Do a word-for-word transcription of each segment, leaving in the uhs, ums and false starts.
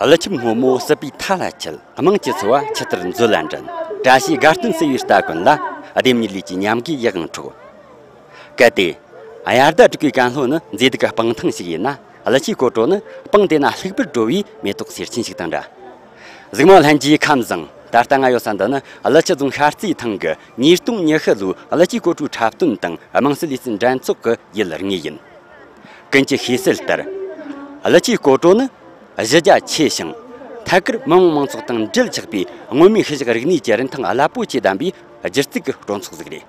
ཀླུ་ཆུ་སྔོན་མོ་སྲིད་པའི་མཐའ་ལ་ཆད། དམངས་ཀྱི་འཚོ་བ་ཆུ་ལྟར་མཛོད་ལ་འདྲེན། བཀྲ་ཤིས་དགའ་སྟོན་གསོལ་བའི་རྟ་ཀུན་ལ། ལྡེམ་གཉིས་ལུས་ཀྱི་ཉམས་དགའི་ཡིད་དབང་འཕྲོག། གལ་ཏེ། དབྱར་ཟླ་དྲུག་པའི་ཀན་ལྷོ་ནི་མཛེས་སྡུག་གི་སྤང་ཐང་ཞིག་ཡིན་ན། ཀླུ་ཆུའི་སྐོར་བྲོ་ནི་སྤང་དེ་ན་ལྷུག་པར་བྲོ་བའི་མེ་ཏོག་སེར་ཆེན་ཞིག་དང་འདྲ། གཟིགས་མོ་ལྷན་རྒྱས་ཁམས་བཟང་། ད་ལྟ་ང་ཡོད་ས་འདི་ནི་ཀླུ་ཆུ་རྫོང་ཤར་རྩེའི་ཐང་གི་ཉིས་སྟོང་ཉི་ཤུ་ལོའི་ཀླུ་ཆུའི་སྐོར་བྲོའི་འཁྲབ་སྟོན་དང་དམངས་སྲོལ་ལུས་རྩལ་འགྲན་ཚོགས་ཀྱི་ཡུལ་དངོས་ཡིན། ཀུན་གྱིས་ཤེས་གསལ་ལྟར། ཀླུ་ཆུའི་སྐོར་བྲོ་ནི་གཞི་རྒྱ་ཆེ་ཞིང་། ཐད་ཀར་མི་དམངས་མང་ཚོགས་དང་འབྲེལ་ཆགས་པའི་མངོན་མིན་ཤུལ་བཞག་རིག་གནས་ཀྱི་རིན་ཐང་རླབས་པོ་ཆེ་ལྡན་པའི་སྒྱུ་རྩལ་གྱི་སྤྲོ་ཚོགས་ཤིག་རེད།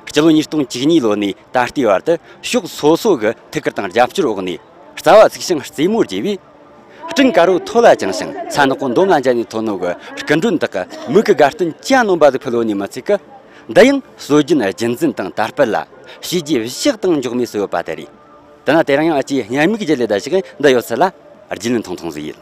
སྤྱི་ལོ་ཉིས་སྟོང་བཅུ་གཉིས་ལོ་ནས་ད་ལྟའི་བར་དུ་ཕྱོགས་སོ་སོ་གི་ཐུགས་ཁུར་དང་རྒྱབ་སྐྱོར་འོག་ནས། རྩ་བ་ཚིག་ཞིང་རྩེ་མོར་རྒྱས་པའི། སྤྲིན་དཀར་པོ་ཐོད་ལ་བཅིངས་ཤིང་ཚ་ནག་པོ་འདོམ་ལ་འཇལ་ནས་ཐོན་ནོ་གི་སྐུ་མགྲོན་དག་གི་མིག་གི་དགའ་སྟོན་ཅི་ཡང་ནོམ་པ་ཟིག་ཕུལ་ལོ་ནི་མི་ཚིག་གི། འདི་ཡང་སྲོལ་རྒྱུན་རྒྱུན་འཛིན་དང་དར་སྤེལ་ལ་བྱས་རྗེས་བཞག་དང་མགྱོགས་མེད་སུ་ཡོད་པ་དེ་རེད། དེ་ན་དེ་རིང་ཡང་ཨ་ཅེ་སྙན་མིག་བརྒྱུད་ལས་ད་ཞིག་འདི་ཡོད་ཚད་ལ་རྒྱུས་ལོན་ཐུང་ཐུང་ཟིག་ཡིན།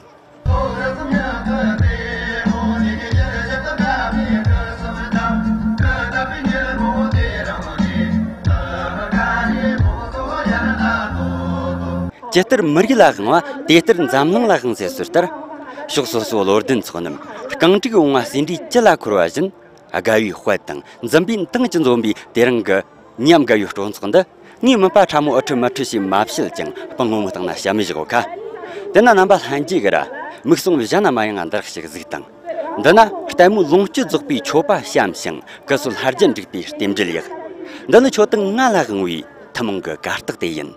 ཇི་ལྟར་མི་རིགས་ལ་དབང་བ་དེ་ལྟར་འཛམ་གླིང་ལ་དབང་ཟེར་སྲོལ་ལྟར། ཕྱོགས་སོ་སོའི་བློ་ལྡན་ཚོགས་རྣམས་རྐང་དྲུག་བུང་བ་ཟེ་འབྲུའི་དཀྱིལ་ལ་འཁོར་བ་བཞིན། དགའ་བའི་དཔལ་དང་འཛུམ་པའི་མདངས་ཀྱིས་འཛོམས་པའི་དེ་རིང་གི་ཉམས་དགའ་བའི་སྤྲོ་ཚོགས་འདི། ངའི་མིད་པ་ཕྲ་མོ་ཨུ་ཁྲུ་མུ་ཁྲུ་ཞེས་མ་བཤད་ཅིང་སྤང་ངོ་མའི་སྟེང་ན་ཞབས་མི་བཞག་གོ་ཁ། དེ་ན་རྣམ་པ་ལྷན་རྒྱས་ཀྱིས་ར་མིག་ཟུང་གཞན་ན་མ་ཡེངས་འདིར་ཞིག་གཟིགས་དང་། འདི་ན་ལྟད་མོའི་ལོངས་སྤྱོད་རྫོགས་པའི་མཆོད་པ་བཤམས་ཤིང་སྐུ་གསོལ་ལྷ་རྒྱལ་འདྲུག་པའི་རྟེན་འབྲེལ་ཡག། འདི་ནི་ཁྱོད་དང་ང་ལ་དབང་བའི་ཐུན་མོང་གི་གར་སྟེགས་དེ་ཡིན།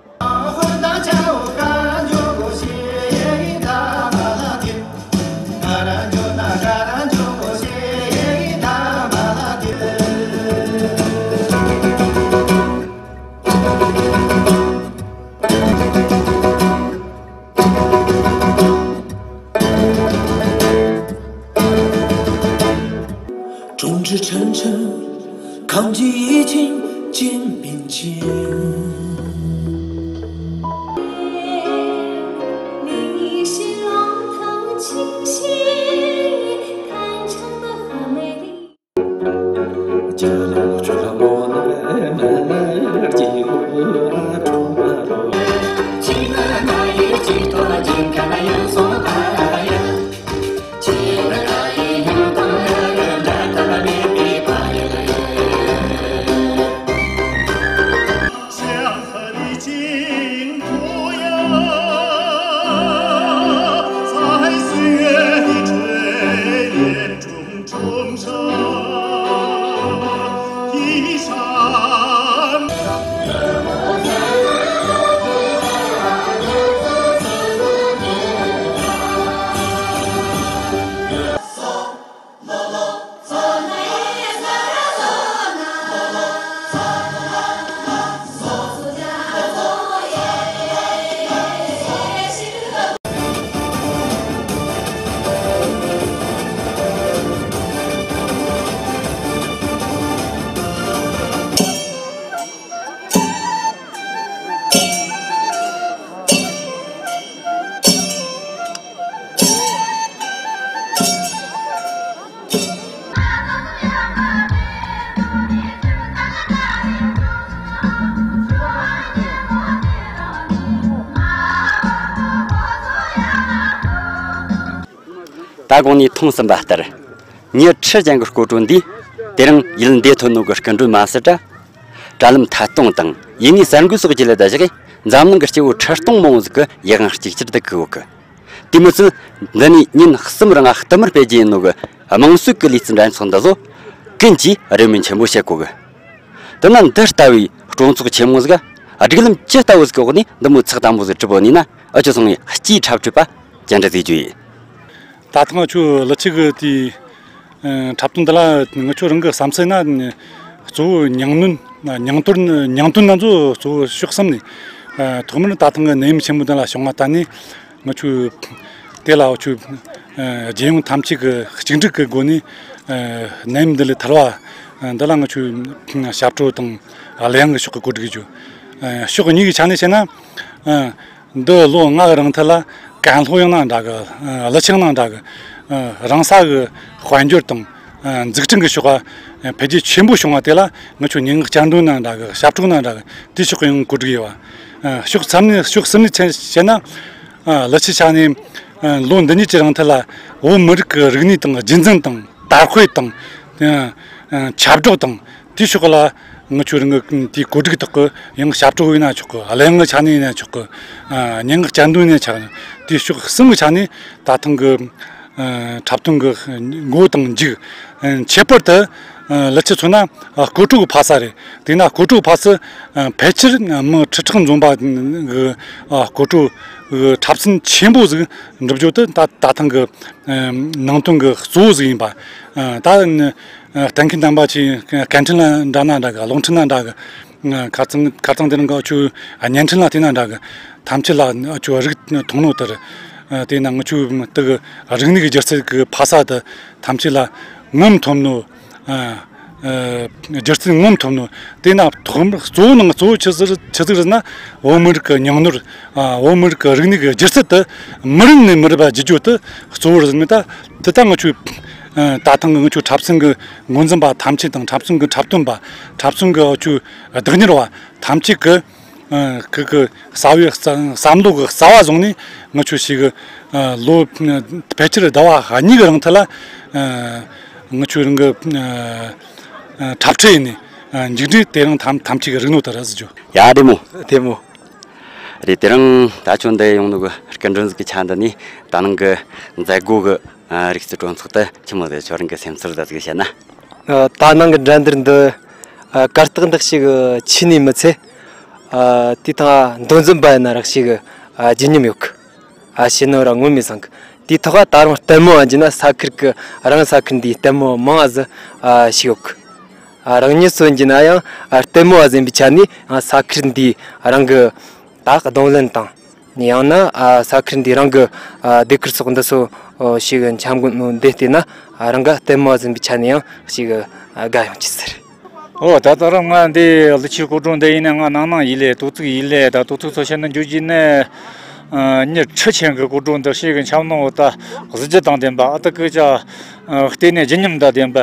ད་གོང་ནས་མཐོང་ཟིན་པ་ལྟར། མྱི་ཁྲི་ཅན་གྱི་སྐོར་བྲོ་འདིས། དེ་རིང་ཡུལ་འདིར་ཐོན་ནོ་གི་སྐུ་མགྲོན་མ་ཟད་དྲ། དྲ་ལམ་ཐད་གཏོང་དང་ཡུལ་དངོས་གསར་འགོད་སོགས་ཀྱི་ལས་ད་བཞག་གིས་འཛམ་གླིང་གི་སྐྱེ་བོ་ཁྲི་སྟོང་མང་བོ་ཟིག་གི་ཡིད་དབང་གཅིག་གྱུར་དུ་བཀུག་ཡོད་གི། དེ་མི་ཚད། འདི་ནས་ཉིན་གསུམ་རིང་བསྟུད་མར་སྤེལ་རྒྱུ་ཡིན་ནོ་གི་དམངས་སྲོལ་གྱི་ལུས་རྩལ་འགྲན་ཚོགས་འདི་ཚོ་ཀུན་གྱིས་རེ་སྨོན་ཆེན་པོ་བྱེད་གོ་གི། དེ་ན་འདི་ལྟ་བུའི་སྤྲོ་ཚོགས་ཆེན་མོ་ཟིག་སྒྲིག་ལམ་ཇི་ལྟ་བུ་ཟིག་གི་འོག་ནས་འདི་མོ་ཚགས་དམ་པོ་ཟིག་གྲུབ་པོ་ནི་ན། ཨ་ཅོ་སོང་ངས་སྤྱིའི་འཁྲབ་ཁྲིད་པ་ཅན་དྲ་ཟིག་བརྗོད་ཡིན། ད་ཐེངས་ང་ཆོ་ཀླུ་ཆུ་གི་དེའི་འཁྲབ་སྟོན་འདི་ལ་ང་ཆོ་རང་གི་བསམ་ཚུལ་ན། གཙོ་བོ་ཉིང་ནོན། ཉིང་དོན་ཉིང་དོན་ང་ཚོ་གཙོ་བོ་ཕྱོགས་གསུམ་ནས། ཐོག་མར་ད་ཐེངས་ཀྱི་ནད་ཡམས་ཆེན་མོ་འདི་ལ་བྱུང་བ་ད་ནི། ང་ཆོས་དེ་ལ་འུ་ཆོས་རྒྱལ་ཡོངས་ཐམས་ཅད་ཀྱི་གཅིག་སྒྲིལ་གྱི་སྒོ་ནས་ནད་ཡམས་འདི་ལས་ཐར་བ་འདི་ལ་ང་ཆོས་ཞབས་བྲོ་དང་གླུ་དབྱངས་ཀྱི་ཕྱོགས་ཀྱི་གོ་སྒྲིག་བྱོས། ཕྱོགས་གཉིས་ཀྱི་ཆ་ནས་བཤད་ན། འདི་ལོ་ལྔ་གི་རིང་ཐད་ལ་ཀན་ལྷོ་ཡང་ན་འདྲ་གི། ཀླུ་ཆུ་ཡང་ན་འདྲ་གི། རང་ས་གི་དཔལ་འབྱོར་དང་འཛུགས་སྐྲུན་གྱི་ཕྱོགས་ལ་འཕེལ་རྒྱས་ཆེན་པོ་བྱུང་བ་དེ་ལ་ང་ཆོས་སྙན་ངག་བསྐྱར་འདོན་ན་འདྲ་གི། ཞབས་བྲོ་ན་འདྲ་གི། དེའི་ཕྱོགས་ཀྱི་ཡང་གོ་སྒྲིག་ཡོད་པ། ཕྱོགས་མཚམས་ནས་ཕྱོགས་གསུམ་ནས་བཤད་ན། ཀླུ་ཆུ་ཆ་ནས་ ལོ་འདི་ཉིད་ཀྱི་རིང་ཐད་ལ་བོད་མི་རིགས་ཀྱི་རིག་གནས་དང་རྒྱུན་འཛིན་དང་དར་སྤེལ་དང་། ཁྱབ་བསྒྲགས་དང་དེའི་ཕྱོགས་ལ་ངི་ཆོ་རང་གི་དེའི་གོ་སྒྲིག་དག་གི་ཡང་ཞབས་བྲོ་ཡིན་ན་ཆོག་གི། གླུ་དབྱངས་ཀྱི་ཆ་ནས་ཡིན་ན་ཆོག་གི། སྙན་ངག་བཅར་འདོན་ཡིན་ན་ཆོག་གི། དེའི་ཕྱོགས་གསུམ་གྱི་ཆ་ནས་ད་ཐེངས་ཀྱི་འཁྲབ་སྟོན་གྱི་མགོ་དང་མཇུག་ཁྱད་པར་དུ་ལ་ཆ་མཚོན་ན་སྐོར་བྲོ་གི་ཕ་ས་རེད། དེས་ན་སྐོར་བྲོ་གི་ཕ་ས་ཕལ་ཆེར་མི་ཁྲི་ཕྲག་འཛོམས་པ་གི་སྐོར་བྲོ་གི་འཁྲབ་ཚན་ཆེན་པོ་ཟིག་འགྲུབ་རྒྱུ་དེ་ད་ད་ཐེངས་ཀྱི་ནང་དོན་གྱི་གཙོ་བོ་ཟིག་ཡིན་པ། ད་གཏན་འཁེལ་རྣམ་པ་ཆེ་སྐད་འཕྲིན་ལ་འདྲ་ན་འདྲ་གི། རླུང་འཕྲིན་ལ་འདྲ་གི། ཁ་རྩང་ཁ་རྩང་དེ་རིང་གི་ཆོ་བརྙན་འཕྲིན་ལ་བལྟས་ན་འདྲ་གི། ཐམས་ཅད་ལ་ཆོ་རིག་མཐོང་ནོ་དེར། དེས་ན་ངི་ཆོ་དེ་གི་རིག་གནས་ཀྱི་སྒྱུ་རྩལ་གྱི་ཕ་ས་དེ་ཐམས་ཅད་ལ་ངོམ་ཐོབ་ནོ། སྒྱུ་རྩལ་ངོམ་ཐོབ་ནོ། དེས་ན་ཐོག་མར་གཙོ་བོ་ནང་གཙོ་བོ་ཆི་ཟིག་ཆི་ཟིག་རེད་ན། བོད་མི་རིགས་ཀྱི་ཉིང་ནོར། བོད་མི་རིགས་ཀྱི་རིག་གནས་ཀྱི་སྒྱུ་རྩལ་དེ་མི་རིགས་ནས་མི་རིགས་པ་བརྗེ་རྒྱུ་དེ་གཙོ་བོ་རེད་ཟེར་ནི། ད་དེ་ད་ངི་ཆོ་ད་ཐེངས་ངི་ཆོ་འཁྲབ་ཚན་གྱི་འགོ་འཛིན་པ་ཐམས་ཅད་དང་། འཁྲབ་ཚན་གྱི་འཁྲབ་སྟོན་པ། འཁྲབ་ཚན་གྱི་ཆོ་བདག་གཉེར་བ་ཐམས་ཅད་ཀྱི་ཨ། ཁུ་ཁུ་གསར་བའི་བསམ་བསམ་བློ་གི་རྩ་བ་བཟུང་ནས་ངི་ཆོ་ཞིག་གི་ཨ། ལོ་ཕལ་ཆེར་ཟླ་བ་གཉིས་ཀྱི་རིང་ཐད་ལ་ཨ། ངི་ཆོ་རང་གི་ཨ། འཁྲབ་ཁྲིད་ཡིན་ནས་ཨ། མཇུག་འབྲས་དེ་རིང་ཐམས་ཐམས་ཅད་ཀྱི་རིག་ནོ་དེ་རེད་ཟེར་རྒྱུ། ཡ་བདེ་མོ། བདེ་མོ། རེད། དེ་རིང་ད་ཁྱོད་འདི་ཡོང་ནོ་གི་སྐུ་མགྲོན་ཟིག་གི་ཆ་འདི་ནས་ད་ནང་གི་མཛད་སྒོ་གི་ཨ། རིག་རྩལ་གྲོས་ཚོགས་དེ་ཆི་མོ་ཟིག་ཁྱོད་རང་གི་སེམས་ཚོར་ད་ཟིག་བཤད་ན། ད་ནང་གི་འགྲན་བསྡུར་འདི་ཨ། གར་སྟེགས་འདི་ཞིག་ཆི་ནས་མི་ཚེ་ཨ། དེ་ཐང་མདོ་འཛིན་པ་ཡིན་ན་རག་ཞིག་ཨ། བརྗིད་ཉམས་ཡོད་གི། ཨ། བྱེད་ནོ་ར་ངོ་མི་བཟང་གི། དེ་ཐོག་ད་རུང་ལྟད་མོ་བ་འཇི་ན་ས་ཁུལ་གི་རང་ས་ཁུལ་འདིའི་ལྟད་མོ་མང་ང་ཟིག་ཨ། ཞིག་ཡོད་གི། ཨ། རང་ཉིད་སོ་འཇི་ན་ཡང་ཨ། ལྟད་མོ་བ་ཟིན་པའི་ཆ་ནས་ཡང་ས་ཁུལ་འདིའི་རང་གི་ད་གདོང་ལེན་དང་། ཡང་ན་ཨ། ས་ཁུལ་འདིའི་རང་གི་ཨ། སྡེ་ཁུལ་སོགས་འདི་ཚོ་ཞིག་འཆམ་གོ་ནོ་འདི་བལྟས་ན་ཨ། རང་ག་ལྟད་མོ་བ་ཟིན་པའི་ཆ་ནས་ཡང་ཞིག་ཨ། དགའ་ཡོང་གི་ཟེར། ཨོ། ད་ད་རུང་ང་འདི་ཀླུ་ཆུའི་སྐོར་བྲོ་འདི་ཡིན་ན་ང་ནང་ནང་ཡིན་ལེ། དོ་ཚིགས་ཡིན་ལེ། ད་དོ་ཚིགས་ཚོ་བཤད་ན་འཇུ་གི་ནི་ཨ། མྱི་ཁྲི་ཆེན་གི་སྐོར་བྲོ་འདི་ཞིག་འཆམ་ནོ། ད་གཟི་བརྗིད་དང་ལྡན་པ། ཨ། ད་གི་ཅག་ཨ། བལྟས་ནས་བརྗིད་ཉམས་དང་ལྡན་པ།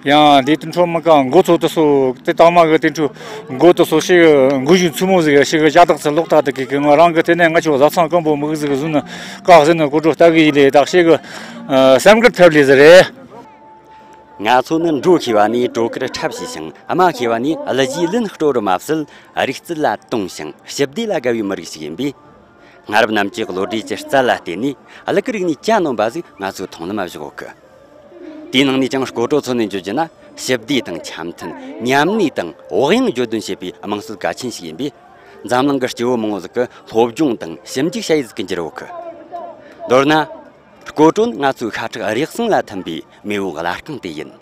ཡང་འདི་དེ་འཕྲོ་མི་ཀ་མགོ་ཚོ་དེ་ཚོ་དེ་དང་མ་གི་དེ་འཕྲོ་མགོ་དེ་ཚོ་ཞིག་མགོ་གཞུག་མཚུར་མོ་ཟིག་ཞིག་ཞྭ་དག་ཚེ་ལོག་ཐག་དེ་གི་གི་ང་རང་གི་དེ་ནས་ང་ཆོ་བཟའ་ཚང་སྐམ་པོ་མི་གི་ཟིག་བཟུང་ནས་བཀག་ཟིན་ནས་སྐོར་བྲོ་ལྟ་གི་ཡིན་ལེ། དག་ཞིག་གི་བསམ་དཀར་ཐེབས་ལེ་ཟིག་རེད། ང་ཚོ་ནི་འགྲོ་ཤེས་པ་ནས་བྲོ་གར་འཁྲབ་ཤེས་ཤིང་། རྨ་ཤེས་པ་ནས་གླུ་གཞས་ལེན་སྤྲོ་རུ་མ་ཟད། རིག་རྩལ་ལ་དུང་ཞིང་ཞི་བདེ་ལ་དགའ་བའི་མི་རིགས་ཤིག་ཡིན་པས། སྔ་རབས་རྣམས་ཀྱི་བློ་གྲོས་ཀྱི་རྩལ་ལ་བརྟེན་ནས་གླུ་གར་རིག་གནས་གྱ་ནོམ་པ་ཟིག་ང་ཚོའི་མཐོང་ལམ་བཞག་ཡོད་གི། དེའི་ནང་ནས་ཀྱང་སྐོར་བྲོ་མཚོན་ནས་བརྗོད་རྒྱུ་ན། ཞི་བདེ་དང་འཆམ་མཐུན། མཉམ་གནས་དང་བག་ཡངས་བརྗོད་དོན་བྱེད་པའི་དམངས་སྲོལ་གལ་ཆེན་ཞིག་ཡིན་པས། འཛམ་གླིང་གི་སྐྱེ་བོ་མང་བོ་ཟིག་གི་སློབ་སྦྱོང་དང་ཞིབ་འཇུག་བྱ་ཡུལ་ཟིག་གི་འགྱུར་ཡོད་གི། མདོར་ན། སྐོར་བྲོ་ནི་ང་ཚོའི་ཤ་ཁྲག་རེག་གསུམ་ལ་ཐིམ་པའི་མེས་པོའི་བླ་རྐང་དེ་ཡིན།